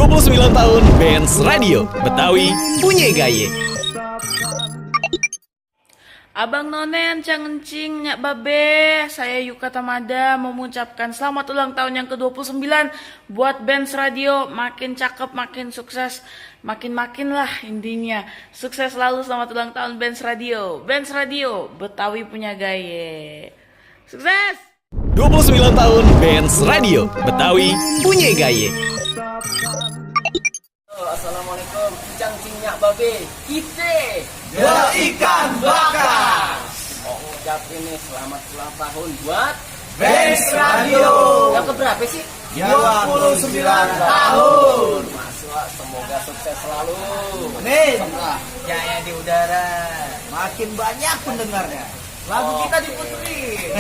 29 tahun Benz Radio, Betawi punya gaya. Abang None, Encang Encing, Nyak Babe, saya Yuka Tamada mau mengucapkan selamat ulang tahun yang ke-29 buat Benz Radio. Makin cakep, makin sukses, makin lah intinya. Sukses selalu, selamat ulang tahun Benz Radio. Benz Radio, Betawi punya gaya. Sukses! 29 tahun Benz Radio, Betawi punya gaya. Assalamualaikum, Encang Encing Nyak Babe. Kita Ya ikan bakar mau ngucapin nih selamat ulang tahun buat Benz Radio yang keberapa sih? 29 tahun. Masya, semoga sukses selalu. Nih, Jaya di udara. makin banyak pendengarnya. Lagu kita diputerin.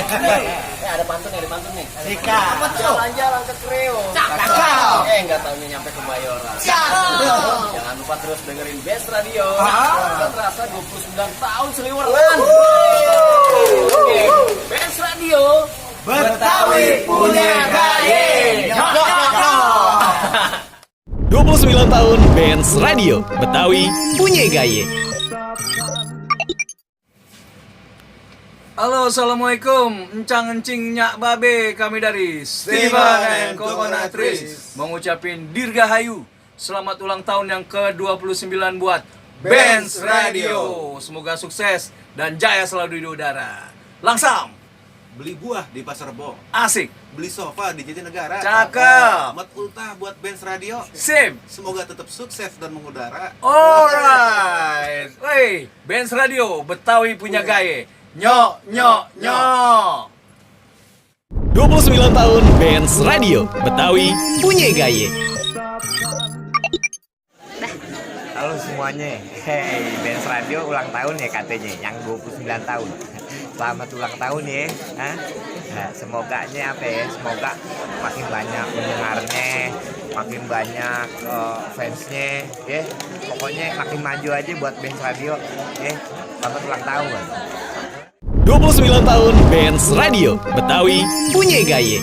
Ada pantun nih. Rika. Apa tuh? Jalan-jalan ke Kreo. Cakep. Nggak taunya nyampe ke Bayoran. Cakep. Jangan lupa terus dengerin Benz Radio. Ah. Sudah terasa 29 tahun seliweran. Oke, Benz Radio. Betawi punya gaya. Nyok, nyok, nyok. 29 tahun Benz Radio, Betawi punya gaya. Halo, assalamualaikum, Encang Encing Nyak Babe, kami dari Steven and Coconut Trees mengucapin Dirgahayu, selamat ulang tahun yang ke-29 buat Benz Radio. Semoga sukses dan jaya selalu di udara. Langsam, Beli buah di Pasar Rebo, asik, beli sofa di Jatinegara. Cakep. Mat ultah buat Benz Radio. sip, Semoga tetap sukses dan mengudara. alright. Wey, Benz Radio, Betawi punya gaya. Nyok, nyok, nyok. 29 tahun Benz Radio, Betawi punya gaya. Halo semuanya, hey Benz Radio ulang tahun ya katanya, yang 29 tahun. Selamat ulang tahun ya. Hah? Nah, semoganya apa ya? Semoga makin banyak pendengarnya, makin banyak fansnya, ya. Pokoknya makin maju aja buat Benz Radio, ya. Selamat ulang tahun. 29 tahun Benz Radio, Betawi punya gaya.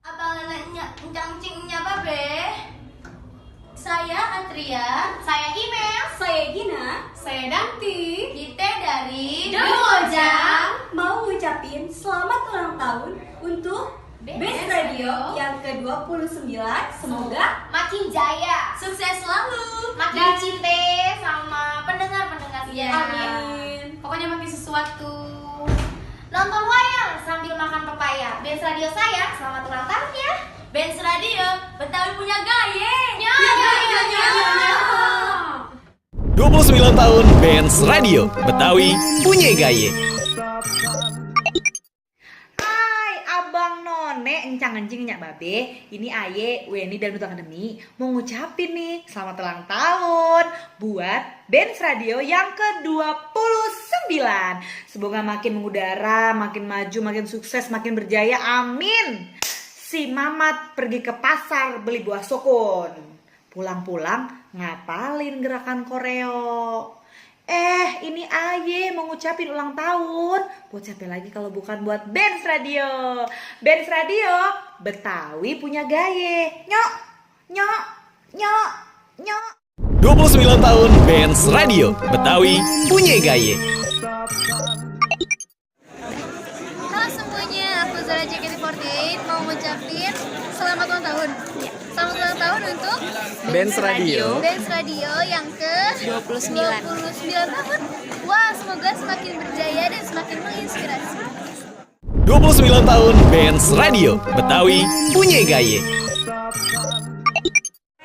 Abang anaknya Encang Cingnya Babe. Saya Atria. Saya Email. Saya Gina. Saya Danti. Kita dari Dojang mau ngucapin selamat ulang tahun untuk Benz Radio yang ke-29. Semoga makin jaya, sukses selalu, makin cinta sama pendengar-pendengar setia. Amin. Pokoknya makin sesuatu. Nonton wayang sambil makan pepaya. Benz Radio saya, selamat ulang tahun ya. Benz Radio, Betawi punya gaya. 29 tahun Benz Radio, Betawi punya gaya. Hai Abang None, Encang Encing Nyak Babe. Ini Aye, Weni dan Betul Akademi mau ngucapin nih selamat ulang tahun buat Benz Radio yang ke-29. Semoga makin mengudara, makin maju, makin sukses, makin berjaya, amin. Si Mamat pergi ke pasar beli buah sukun. Pulang-pulang ngapalin gerakan koreo. Ini Aye mau ngucapin ulang tahun. Buat siapa lagi kalau bukan buat Benz Radio. Benz Radio, Betawi punya gaya. Nyok, nyok, nyok, nyok. 29 tahun Benz Radio, Betawi punya gaya. Halo semuanya, aku Zara JKT48 mau ngucapin selamat ulang tahun. Selamat ulang tahun untuk Benz Radio. Benz Radio yang ke-29 tahun. Wah, semoga semakin berjaya dan semakin menginspirasi. 29 tahun Benz Radio, Betawi punya gaya.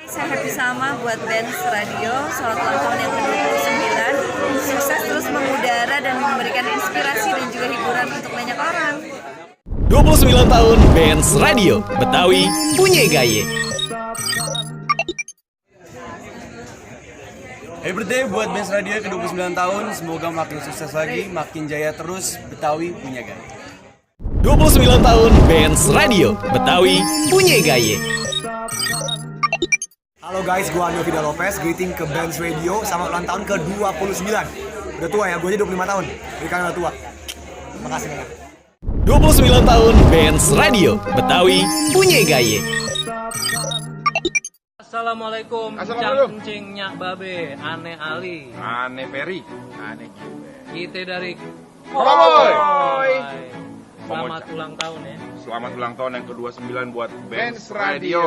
Saya happy sama buat Benz Radio, selamat ulang tahun yang ke-29. Sukses terus mengudara dan memberikan inspirasi dan juga hiburan untuk banyak orang. 29 tahun Benz Radio, Betawi punya gaya. Happy birthday buat Benz Radio ke-29 tahun. Semoga makin sukses lagi, makin jaya terus. Betawi punya gaya. 29 tahun Benz Radio, Betawi punya gaya. Halo guys, gua Anil Vida Lopez, greeting ke Benz Radio. Selamat ulang tahun ke-29. Udah tua ya, gua aja 25 tahun. Jadi kan udah tua. Makasih banyak. 29 tahun Benz Radio, Betawi punya gaya. Assalamualaikum. Encing Nyak Babe, Ane Ali, Ane Peri, Ane kita dari Koloboy. Selamat ulang tahun ya. Selamat ulang tahun yang ke-29 buat Benz Radio.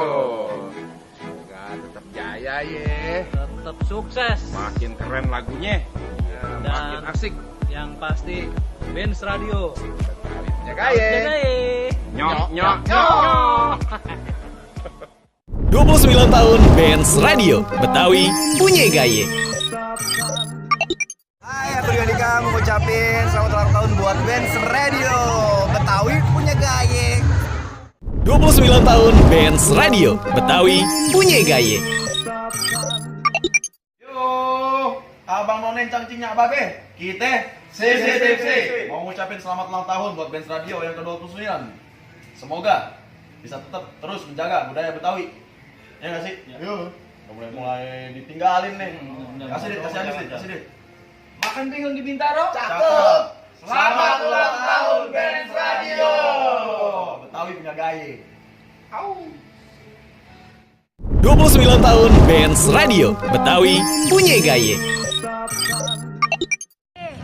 Semoga tetap jaya ya. Tetap sukses. Makin keren lagunya. Makin asik. Yang pasti Benz Radio. Jagaye. Nyok nyok nyok. 29 tahun Benz Radio, Betawi punya gaya. Hai, aku Dio Dika mau ngucapin selamat ulang tahun buat Benz Radio, Betawi punya gaya. 29 tahun Benz Radio, Betawi punya gaya. Yo, Abang None Cangcing Nyak Babe, kita CCTV mau ngucapin selamat ulang tahun buat Benz Radio yang ke-29. Semoga bisa tetap terus menjaga budaya Betawi. Ya nggak sih? Yuk. Mulai ditinggalin nih. Kasih dit. Makan bingung di Bintaro. Cakep. Selamat ulang tahun Benz Radio. Betawi punya gaya. 29 tahun Benz Radio, Betawi punya gaya.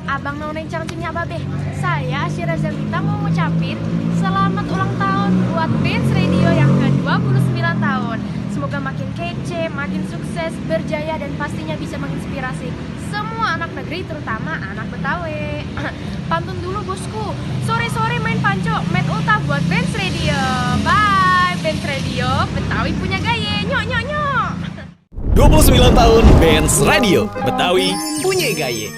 Abang Noneng Cangcingnya Babe, saya Asyira Zelita mau ngucapin selamat ulang tahun buat Benz Radio yang ke-29 tahun. Semoga makin kece, makin sukses, berjaya, dan pastinya bisa menginspirasi semua anak negeri, terutama anak Betawi. Pantun dulu bosku, sore-sore main panco, main ultah buat Benz Radio. Bye, Benz Radio, Betawi punya gaya, nyok nyok nyok. 29 tahun Benz Radio, Betawi punya gaya.